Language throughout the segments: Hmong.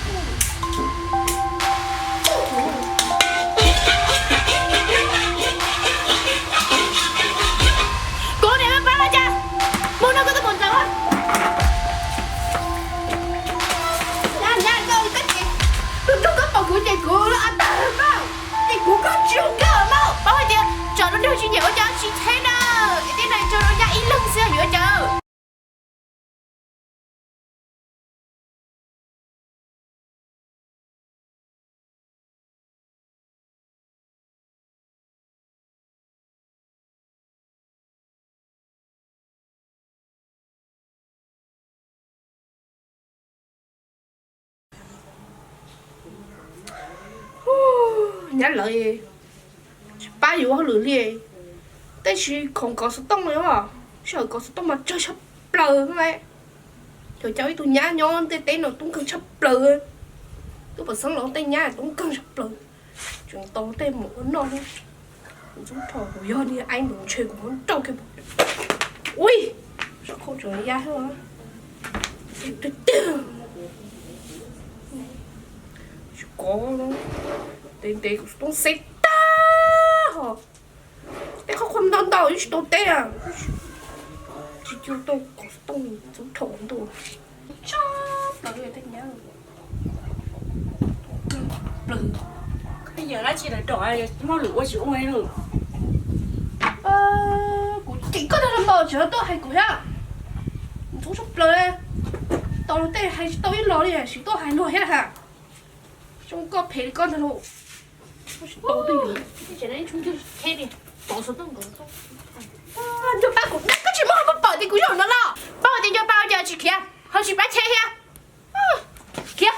Kuv niam, pab pab los cas? Mus nrog koj tuaj mus ntawd. Nyab, nyab, koj, koj ces, tus nrog koj pom kuv ces kuv los tag lawm mas, ces kuv koj tsis zoo nkauj mas. Paub hais tias tsam lub ntuj tsis nyiam ua cas tsis txheb na, es tej no tso rau nyab ib leeg xwb yuav cas. Nyab lawv tsis pab yus hauj lwm li, tab sis khoom kov xov tooj no, sij hawm kov xov tooj mas tsawg tshaj plaws na. Cov, cov ib tug nyab nyob ntiaj teb no tub nkeeg tshaj plaws. Tub Pov Xeeb los tej nyab tub nkeeg tshaj plaws. Tseem tau tej mus ua noj thiab. Kuv txob rho kuv yog niag aib ntus ntshe kuv muab rau kiag. Ui, sab khau tseem ya thiab. Tsis kov, ntev ntev kuv xov tooj xeb tag hos. Tej qhov qhuam ntau ntau yeej tsis tau teb a. Tsis cu tau kov xov tooj txob rho ntuj. Tshaj plaws tej nyab. Plaws. Yog dab tsi lawm rau muaj lwm ua tsis ua li. Kuv ceem koj tag los mas tseem tuaj hais kuv thiab. Ntxub tshaj plaws. Tau tej hais tsis tau ib los li, tsis tuaj hais luag thiab ha. Zoo koj phem li koj ntag lauj. Tsis tau tej yus. Nco pab kuv, koj tsis muab hauv pab pom tias kuv yog no los? Pab hais tias nco pab ua cas tsis khiav, ho tsis pab cheb thiab. Khiav.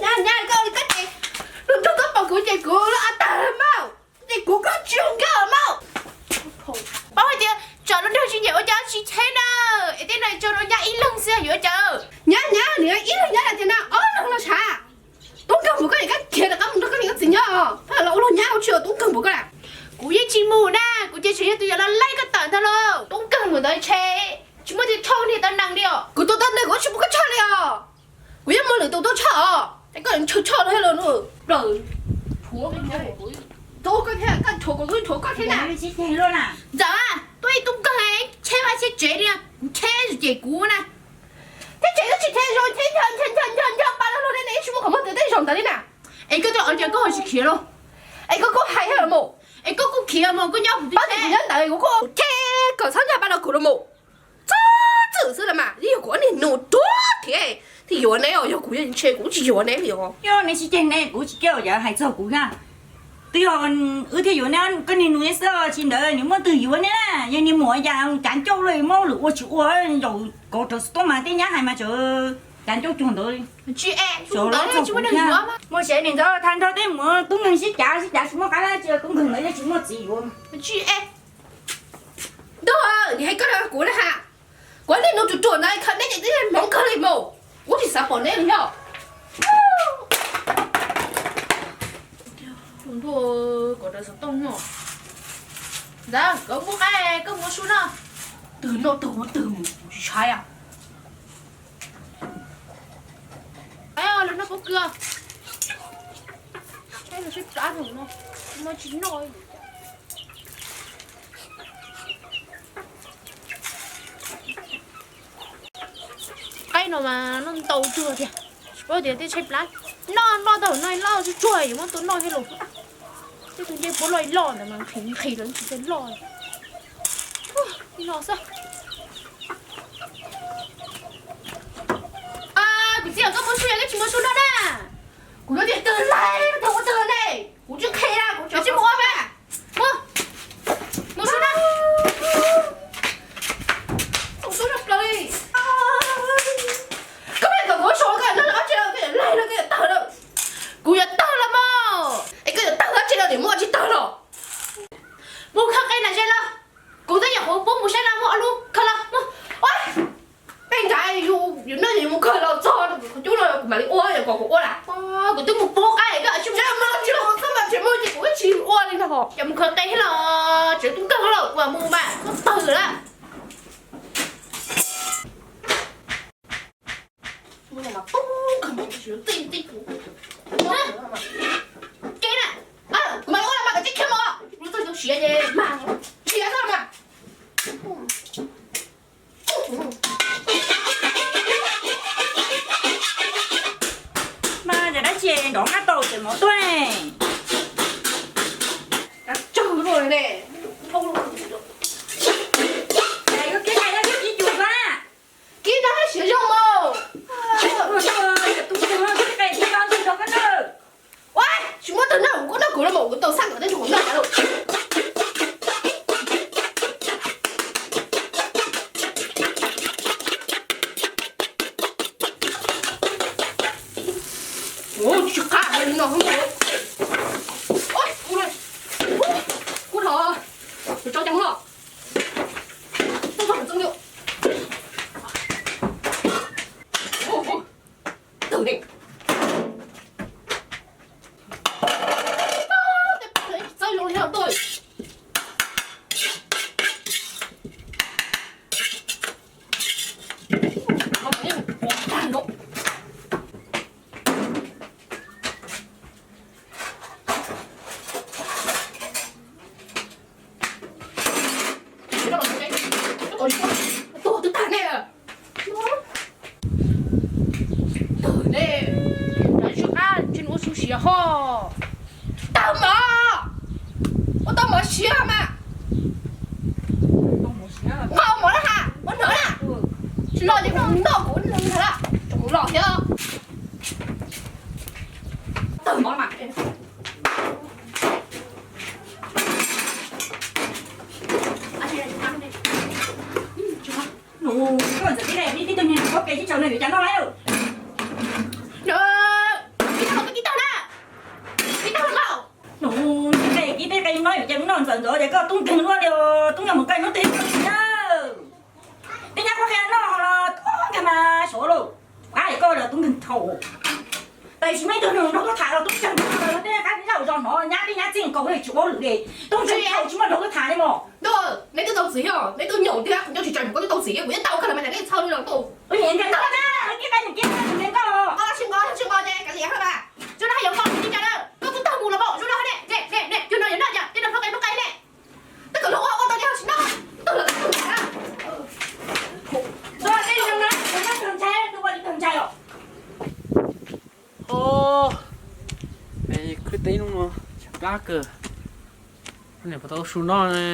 Nyab, nyab, koj li koj ces, tus nrog koj pom kuv ces kuv los tag lawm mas, ces kuv koj tsis zoo nkauj mas. Paub hais tias tsam lub ntuj tsis nyiam ua cas tsis txheb na, es tej no tso rau nyab ib leeg xwb yuav cas. Nyab, nyab, nws ib leeg nyab tias na ob leeg los sav. Tub nkeeg npaum koj es koj khiav rov qab mus nrog koj niam koj txiv nyob os, pab los ua luag nyab ua tsi tub nkeeg npaum koj na. Kuv yeej tsis mus na, kuv ces tseem yog tus yuav los laij koj tawm ntag lauj. Tub nkeeg npaum ntawd ntshe tsis muaj tus thauj niag tau nees li os. Kuv tus tau nees kuv tsis pub koj tshaj li os. Kuv yeej muaj lwm tus tuaj tshaj os, es koj ntshaw tshaj thiab los plaws. Rhuav koj thiab, koj rhuav kuv, kuv rhuav koj thiab na. Ntxawm, tuaj ib tub nkeeg cheb vaj cheb tsev li, kuv cheb ces kuv na. Cheb tsev twb tsis cheb zoo, cheb ncho ncho ncho ncho pa los luag li, tsis muaj qhov muag twg tej zaum ntawd li na. Es koj cov ua cas koj ho tsis khiav los? Es koj kuj hais thiab los mus. Es koj kuj khiav mus, koj nyob kuv pab tias kuv nyob ntawd kuv kuj cheb kom txhob nco pa los kuv los mus. Txhob txwm xwb los mas, yog kuv niag nus ruam thiab, thiaj yuav neb os, yog kuv ntshe kuv tsis yuav neb li os. Yog neb tsis ceg neb kuv tsis coj, yog hais txog kuv na. Twb yog wb thiaj yuav neb, koj niag nus xwb, tsis ntawd nws muaj twg yuav neb na. Yog niag muam cas cav ncauj li, muab lwm ua tsis ua, zaum kauv rawv xov tooj mas tej nyab hais mas tseem cav ncauj cuag ntawd. Tsis es, tsis muaj neeg yuav. Muaj tsev niam ntxawm tag nrho tej mus tub nkeeg sib cav sib cav tsis muaj qab dab tsi, tub nkeeg ntawd yeej tsis muaj txiv yuav. Tsis es. Ntuj, nim hais koj kuv na ha. Kuv niag nus ruam ruam ntawd khaws neb ces twb hmoov kawg li mus. Kuv tsis xav pom neb li os. Ntuj, kauv rawv xov tooj no. Ntxawm, koj muab qaib, koj muab sub noj. Twg noj twg ua twg mus, kuv tsis saib a. Lawv noj pob kws. Saib lawv saib plab no, no tsis noj. Qaib no mas noj ntau tuag tiag, tsis paub tias tej tshaib plab. Noj noj tau no loj tsuag tsuag yuav muab tua noj thiab los. Tej tus ncej puab loj loj ntawd mas nqhis nqhis los tsis tau loj. Noj xwb. Kuv txiv, koj muab sub, koj tsis muab sub noj na. Kuv yuav tias twg laig, twg ua twg ne, kuv tsis qhia, kuv tsis mus ua mas. Mus, mus sub na. Tus sub no plaws li. Koj pheej kom kuv sub, koj noj ob tsi los koj yuav laig los koj yuav tawg lawm. Kuv yuav tawg los mas. Es koj yuav tawg dab tsi los niam muaj tsis tawg los. Mus khaws qe na ze los. Kuv twb nyuam qhuav pub mus saib na, muab ob lub khaws los mus. Peb nrad yus noj yus mus khaws los txog qhov cub no kuv mam li ua, yog kom kuv ua lawm. Kuv twb mus pub qaib, koj tsis mus, tsis mus, tsis mus ces kuv tsis ua li ntag. Ces mus khaws qe thiab los tseem tub nkeeg los kuv mus mas tawg lawm. Kev na, kuv mam li ua los mas koj tsis khiav mus, lub txoj hlub siav ces mas siav xwb mas. Mas yog dab tsi nrov qab tau ces mov tuaj. Tsawg luaj ne. Koj kib hais yog kib cus xwb. Kib rau hab siav zoo mas. Ua, tsis muab tawg noj, kuv noj kuv los mas kuv tau xaj kom tej ntug noj lawm. Tsis qab li no. Kuv los, kuv tso cov no. Txooj txooj txooj. Tawg ne. Txawj zoo li tuaj. Tuag twb tag ne. Tawg ne, tsis qab tsis ua su siav ho. Tawg mas, ua tau mov siav mas. Nqa mov na ha, ua noj na. Tsis los ces noj kuv noj ntag lawm, tsoom los thiab. Tawg mov mas. Koj ntxawm tib ne, tib tug niag koj ke tib tsaus no yuav cas noj lawm. Kib tag na, kib tag na. Nus, kib peb qe no yuav cas noj ntxawm ntxov ces koj tub nkeeg luaj li, tub nkeeg mus koj hnub twg tsis na. Peb nyab qhuab qhia noj los tub nkeeg mas sov lauj. Ab, koj los tub nkeeg thaum. Tam sim no ib tug nug nrog tuaj tham los tub nkeeg noj los tej qab zoj zos hnov nyab tej nyab txij nkaus li tsis ua lwm li. Tub nkeeg thaum tsis muaj nrog tuaj tham li mos. Neb twb tau txiv os, neb twb nyaum tiag, kuv nyob tsis tsaus kuv twb tau txiv, kuv yeej tau koj los mas neb txhawj li los tau. Ua niam ntag, kib qe niam kib qe niam koj. Tsis nqos, tsis nqos ces kav liam hab mas. Zoo no yuav nqos tsis tau na, koj twb tag mus los mas zoo no ne, ne, ne, yog no yuav noj yom, tej no koj qe lub qe ne. Twb kom luag ua ua tau ces ho tsis noj, tug los tug ntshai na. Tug ua li tug ntshai, tug ua li tug ntshai os. Khwb teb hnub no tshav plab kawg. Niam puas tau su noj ne?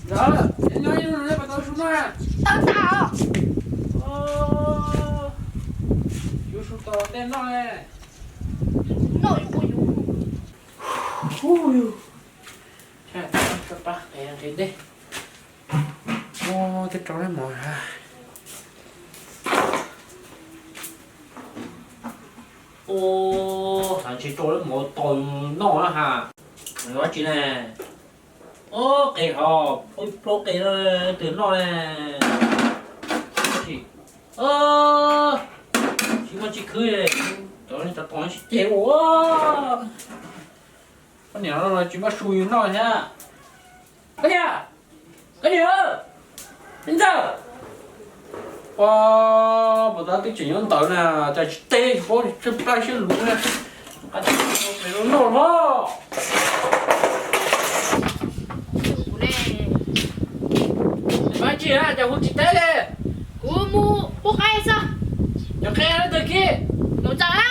Ntxawm, nyob ib hnub no puas tau su noj? Tau tas. Yuav su tau tej noj ne. Noj yuav ua yus. Ua, twb rau lab mov ha. Ua, hnav ntsis rau lab mov tau noj na ha. Nws ua tsi ne? Ua, qe hov, ua plaub qe no twg noj ne? Tsis muaj tsis khwb, cov cov tos tsis ceg ua. Poj niam no tsis muab su yus noj thiab. Koj niam, koj niam, me ntxawg. Ua, puas tab twb tseem nyob ntawd na, cas tsis teb paub siab plab siab luv na. Noj los. Mas tsis cas kuv tsis teb li. Kuv mus pub qaib xwb. Cov qe leej twg kib? Maum Ntxawm na.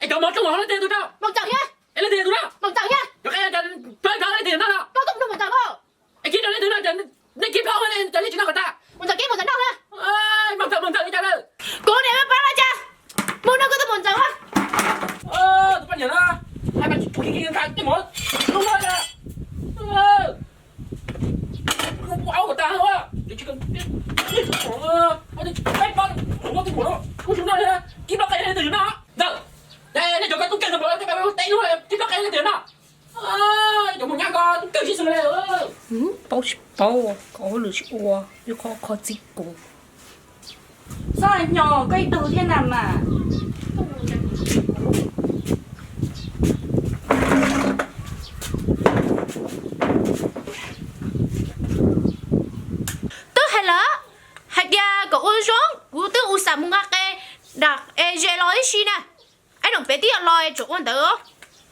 Es cov mov tsooj mov leej twg tus rau? Maum Ntxawm thiab. Es leej twg tus rau? Maum Ntxawm thiab. Cov qe cov plaub cov leej twg noj no? Plaub tub nrog Maum Ntxawm lauj. Es kib rau leej twg no, nej kib plaub cov nej tsis noj kom tag. Maum Ntxawm kib Maum Ntxawm noj thiab. Maum Ntxawm, Maum Ntxawm li cas lawm? Kuv niam me pab no cas mus nrog koj tus Maum Ntxawm a. Tus poj niam no, hais mas tsis tsuas kib kib nqa tej mov lub no. Ua au kom tag, peb pab no, kib plaub qe leej twg no. Ntxawm, nej cov koj tub kawg no, kib plaub qe leej twg no. Cov mus nyab ko tub kawg sib xws li. Paub tsis paub, kom hauj lwm tsis ua, ib qho kho txij kuv. Xob hnyos koj ib tug thiab na mas. Twb Ua zoo, kuv twb ua xam mus nqa qe dam es ze los ib si na. Ib nus pem twb yuav los tseem ua ntawd,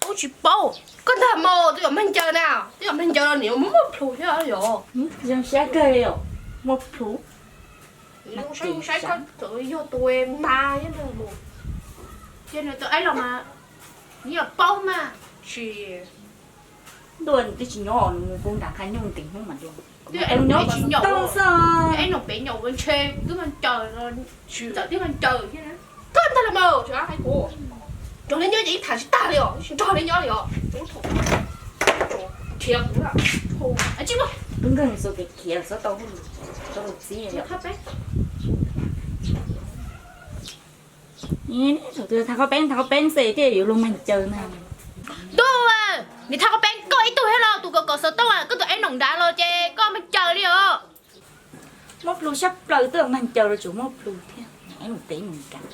kuv tsis paub. Koj ntag mas, twb yuav mag ncaws na, twb yuav mag ncaws los niam muaj muaj plhus thiab yom. Zoo siab kawg li os, muaj plhus. Saib saib koj txawm yog tus mas thiab ntag mus. Ces nws txawm ib los mas, nws yuav paub mas. Tsis, ntuj, nws twb tsis nyob, nws mus pw nram qab nyuj ntev hnub mas dua. Nyob tsis nyob xwb. Ib nus pem nyaum ua ntshe twb mag ncaws, txawm twb mag ncaws thiab. Koj ntag los mas, tsis hais kuv. Nrog neb nyob ces ib tham tsis tag li os, tsis nrog neb nyob li os. Khiav kuv lawm. Tsis muaj. Tub nkeeg xuas kev khiav los txhob tau, txhob tau txib. Thaj qhob peeb, thaj qhob peeb xwb thiaj yuav luag mag ncaws na. Ntuj, niam thaj qhob peeb, koj ib tug thiab los tus kom kom xov tooj, koj tus ib nus nrad los ces koj mag ncaws li os. Muaj plhus sab plaws twb mag ncaws los tseem muaj plhus thiab, ib nus pem mus nram.